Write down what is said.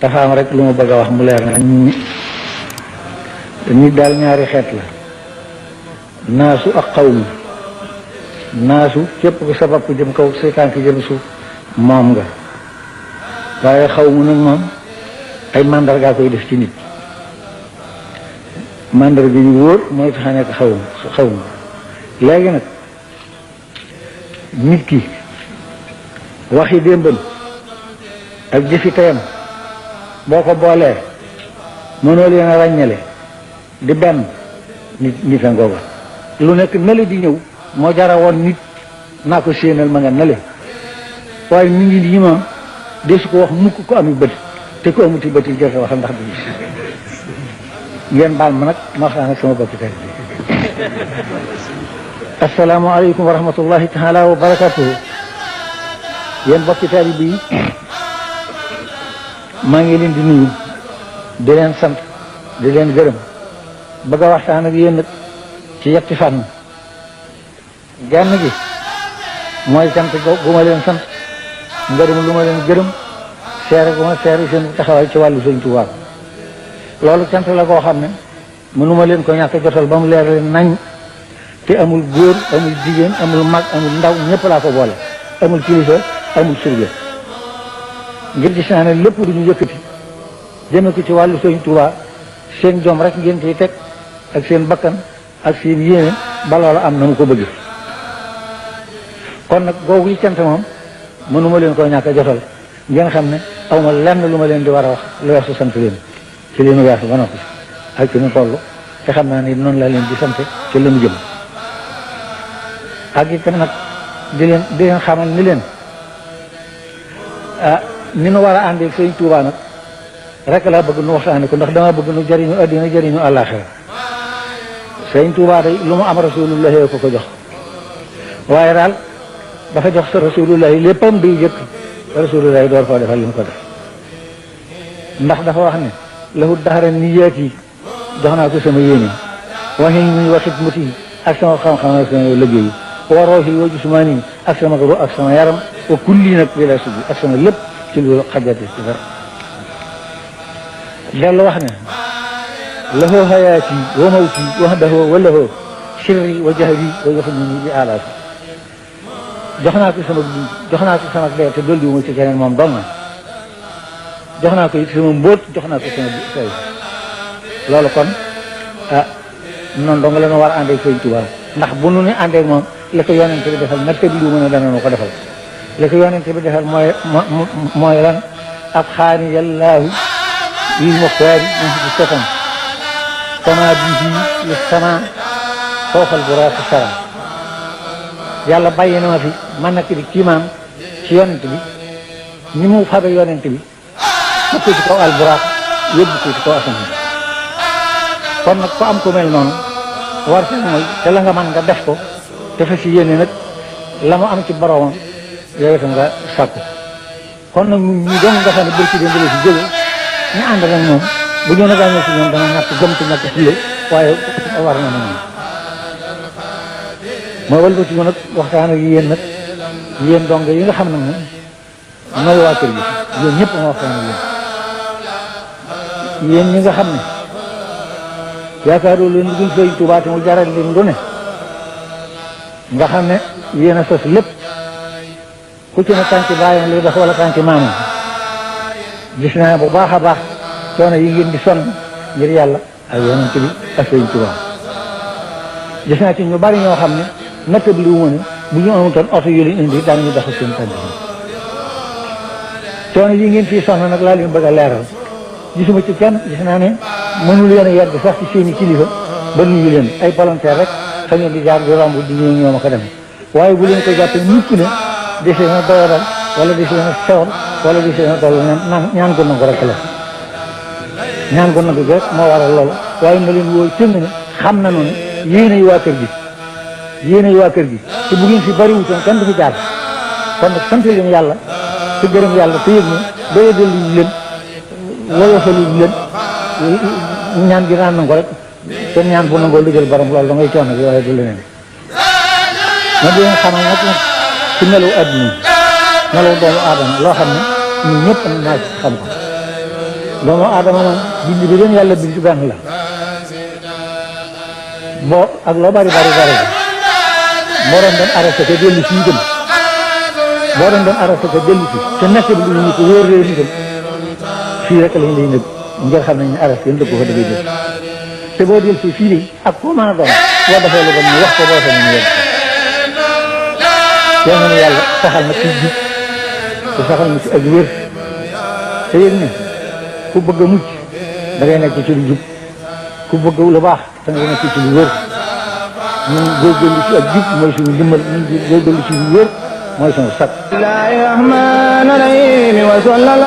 dafa am rek lu ma bëgg a wax mu leer na nit daal ñaari xeet la naasu ak xawmu naasu képp ku sa bopp jëm kaw say tànk jëm suuf moom nga waaye xawmu nag moom ay mandargaa koy def ci nit mandarga yu wóor mooy tax a nekk xawmu léegi nag nit ki waxi démbam ak jëfi tayam boo ko boolee mënoo leen a ràññale di benn nit a ngooga lu nekk nale di ñëw moo jara woon nit naa ko séenal ma nga nale waaye mi ngi nii moom desu ko wax mukk ko ami bët te ko amuti bët yi jërte waxal ndax du gis ngeen baal ma nag ma waxtaan ak sama bokki tey asalaamaaleykum wa rahmatullahi taala wa barakatuhu yéen bokki taalibe bi maa ngi leen di nuyu di leen sant di leen gërëm bëgg a waxtaan ak yéen nag ci yetti fànn genn gi mooy sant gu ma leen sant ngërëm lu ma leen gërëm seere gu ma seere seen taxawaay ci wàllu Sëñ Tuubaa loolu sant la koo xam ne mënuma leen ko ñàkk jotal ba mu leer leen nañ te amul góor amul jigéen amul mag amul ndaw ñëpp laa ko boole amul kilifa amul surga ngir gis naa ne lépp lu ñu yëkkati jëme ko ci wàllu Sëñ Tuubaa seen jom rek ngeen ciy teg ak seen bakkan ak seen yéene ba loola am na mu ko bëgg kon nag googu yi cant moom mënuma leen koo ñàkk a jotal ngeen xam ne awma lenn lu ma leen di war a wax lu weesu sant leen ci li nu weesu ba noppi ak ci nu toll te xam naa ni noonu la leen di sant ci la nu jëm ak itam nag di leen xamal ni leen ni nu war a àndee Sëñ Tuubaa nag rek laa bëgg nu waxtaane ko ndax dama bëgg nu jëriñu àddina jëriñu àllaaxira Sëñ Tuubaa day lu mu am rasulullahi ko jox waaye daal dafa jox sa rasulullahi léppam di jëkk rasulullahi door koo defal li mu ko def ndax dafa wax ne lahu daxara niyaat yi jox naa ko sama yéene waxi muy waxit muti ak sama xam-xam ak sama liggéey wa roohi wa jusmaani ak sama ru ak sama yaram wa kulli nag bi la subi ak sama lépp ci lu xajate ci dara dellu wax ne lahu hayaati wa mawti wahdahu wa lahu sirri wa jahri wa yaxnuni bi alaati jox naa ko sama dund jox naa ko sama dee te dolli wu ma ci keneen moom dong na jox naa ko it sama mbóot jox naa ko sama say loolu kon noonu dong la ñu war a àndee Sëñ Tuubaa ndax bu nu ni àndee moom li ko yonent bi defal nag te du mën a dana nu ko defal li ko yonent bi defal mooy lan ab xaani yàllaahu lil muxtaari bi setan sama bihi li sama fawqal buraaqi sara yàlla bàyyi na ma fi man nag di kiimaam ci yonent bi ni mu fabe yonent bi ko ci kaw al buraaq yóbbu ko ci kaw asamaan kon nag ko am ko mel noonu war sa mooy te la nga mën nga def ko te fa si yéene nag la mu am ci boroomam yow itam nga sàkku kon nag ñu doon nga xam ne bërki dén dale si jóge ñu ànd nag moom bu ñu nagaañee si ñoom dana ñàkk gëm te ñàkk fule waaye war na moom ma walbati mu nag waxtaan ak yéen nag yéen dong yi nga xam ne moom nooy waa kër gi yéen ñëpp ma waxtaan ak yéen ñi nga xam ne yaakaaroo leen lu dul Sëñ Tuubaa te mu jaral leen lu ne nga xam ne yéen a sos lépp ku ci ne tànki baayam lay dox wala tànki maamam gis naa bu baax a baax coono yi ngeen di sonn ngir yàlla ak yonent bi ak Sëñ Tuubaa gis naa ci ñu bari ñoo xam ne nattab li wu ma ne bu ñu amutoon oto yu leen indi daan ñu dox seen tànk coono yi ngeen fii sonn nag laa leen bëgg a leeral gisuma ci kenn gis naa ne mënul leen a yegg sax ci seeni kilifa ba nuyu leen ay volontaire rek fa ngeen di jaar di romb di ñëw ñoom a ko dem waaye bu leen ko jàppee mukk ne desee na doyadal wala desee na sewal wala desee na toll naan ñaan ko nangu rek la ñaan ko nangu rek moo waral loolu waaye na leen wooy tëng ne xam nañu ne yéenay waa kër gi yéenay waa kër gi te bu ngeen fi bari wutoon kenn du fi jaar kon nag sant leen yàlla te gërëm yàlla te yëg ne doyadal leen woyofalu leen ñaan gi naan nangu rek te ñaan bu nangoo liggéeyal borom loolu da ngay coono bi waaye du leneen ma di leen xamal nag ci melu adduna melu doomu aadama loo xam ne ñun ñëpp naa ci xam ko doomu aadama moom bind bi leen yàlla bind benn la boo ak loo bari boo doon dem arrêté te dellu si itam boo doon dem arrêté te dellu si te nekk bi lu ñu ko wóor réew itam fii rek lañ lay nëb ngir xam nañ ne arrêté yéen dëgg ko fa dafay jël te boo dellu si fii nii ak koo mën a doon boo defee lu bon ñu wax ko boo xam ne yéen na yàlla saxal na ci jub te saxal na ci ak wér te yéen ne ku bëgg a mucc da ngay nekk ci lu jub ku bëgg lu baax da ngay nekk ci lu wér ñun góorgóorlu ci ak jub mooy suñu ndimbal ñun góorgóorlu ci lu wér mooy suñu sakk.